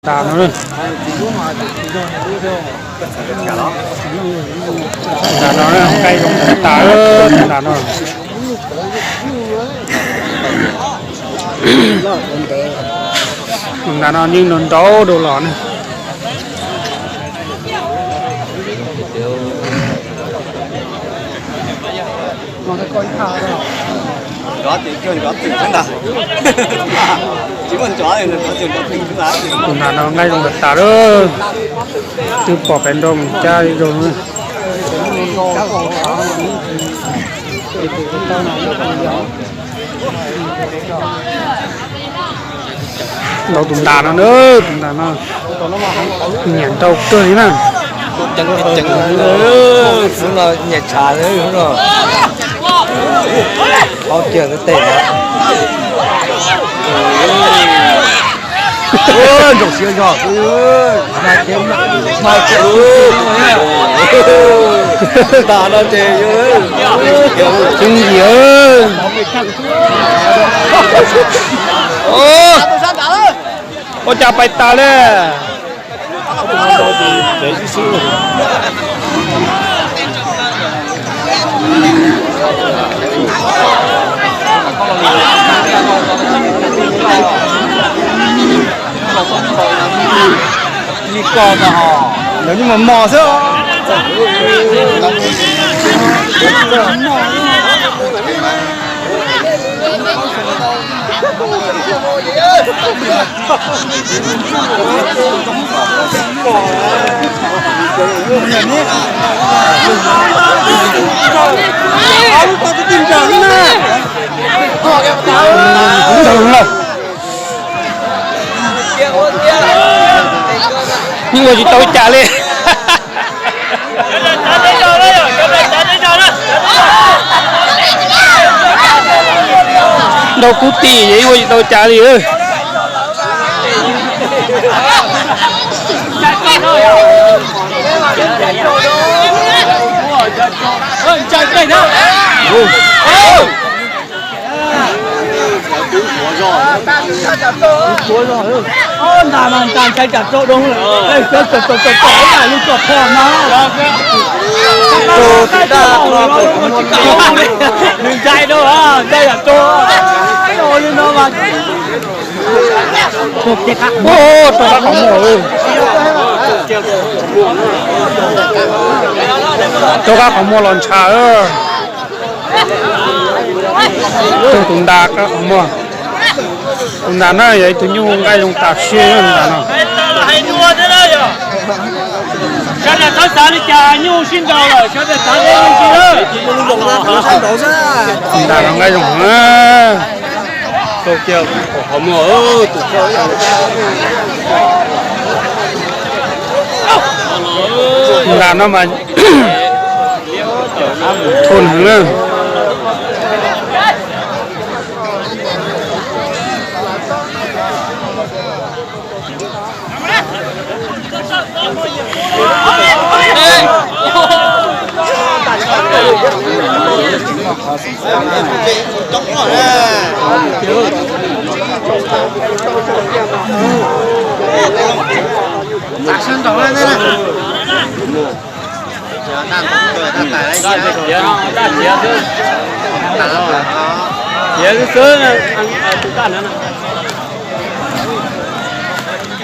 Ntas no, ntas no nqaij zoo tas tas, tus ntas no. Tus ntas no yeej nrau nrau rau los ne. Tus ntas no nqaij zoo tas tas lawm, twb pom pem nrau mus cab zoo. Ntau tus ntas no na, tus ntas no nyiam ntau kawg li na. Hnub no nyiam tshav, hnub no qau kiag tes na. Nrau siab zog, ntas no ces coob yim. Ua cas pais tas li. Li ko mas ho, lawv yeej mos mos xwb. Yeej ua tsis tau cas li. Ntau kub tim yeej ua tsis tau cas li. Ntas mas ntas ntshai tsam rau doo lawm, ntas lub kom phom no. Nws ntshai rau, ntshai tsam rau, li no mas. Rau qhov muag, rau qhov muag los ntshav. Rau tus ntas qhov muag. Tus ntas na yog ib tug nyuj nqaij zoo tas siab tus ntas no. Sawv daws txhob xav li cas, nyuj sib nraus lawm, sawv daws xav li cas. Tus ntas no nqaij zoo na. Tus ntas no mas thon heev na.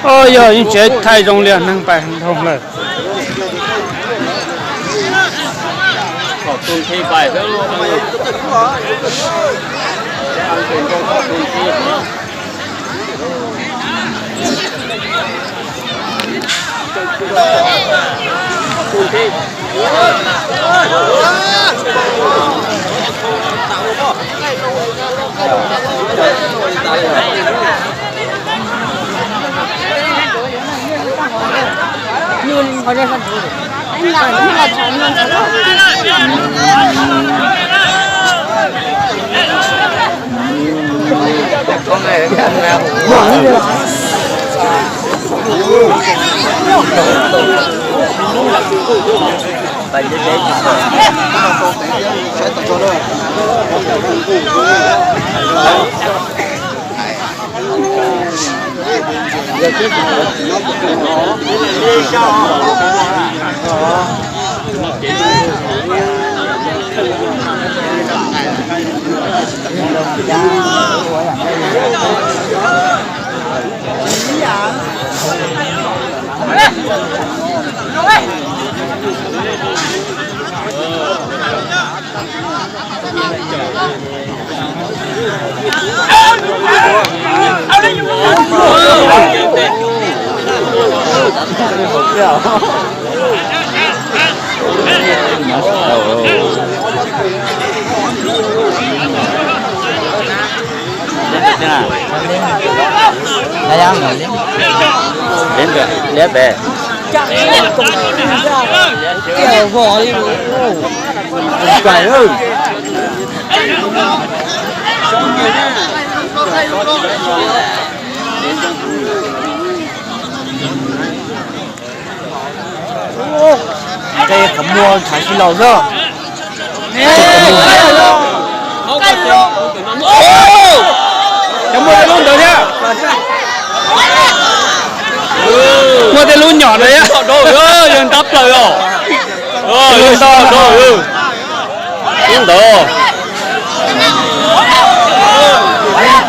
Os, yog yeej tsis thaij zoo li, neeg pais heev dhau lawm. Nqe qhov muag ntshav si laus xwb. Cov muaj tej lub ntawd thiab. Muaj tej lub nyom ntawd thiab. Yog ntab plaws os. Lub ntawd.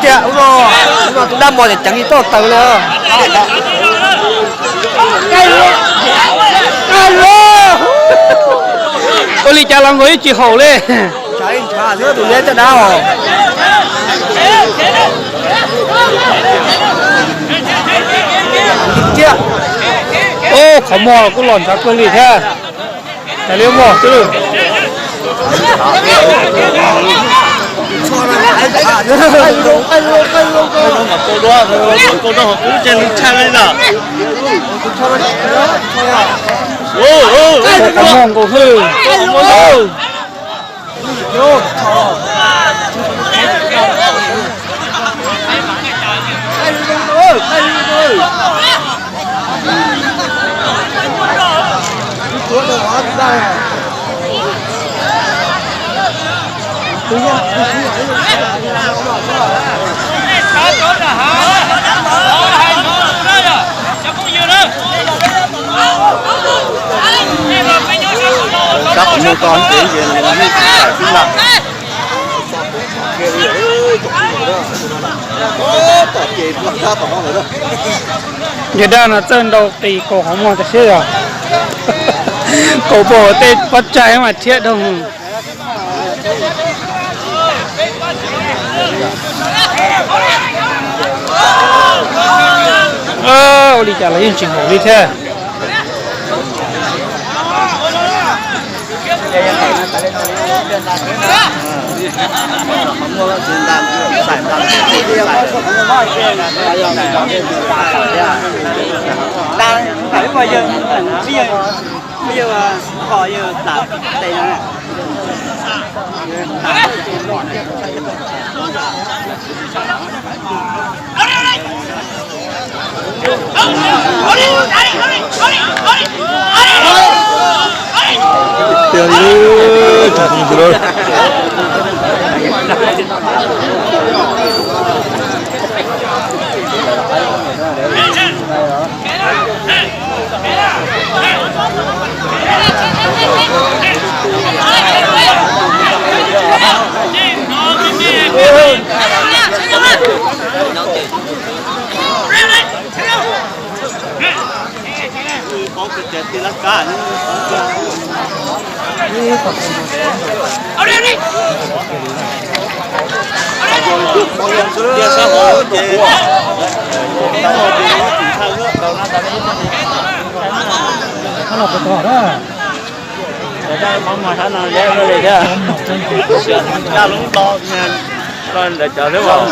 Tiag, tus dab mos ceev ceev li toj taws li. Ua li cas los nkaus ib tsis haum li. Tus liab caj dab os. Ub, qhov muag kuj los ntshav kawg li thiab. Cas liab vog xwb. Qhov muag nkaus xwb. Sab qhov muag tod ces yeej tsis txais xwb na. Yawg dab no txawj ntaus qis kaus qhov muag tas siab yog. Kaus pom tej pob tsaig mas rhiab dhau. Ua li cas los yeej tsis haum li thiab. Tiag li, tsis tau tus lawm. Cov dab mov mos sab no deb li thiab. Dab lub to, ntawd cov xwb os.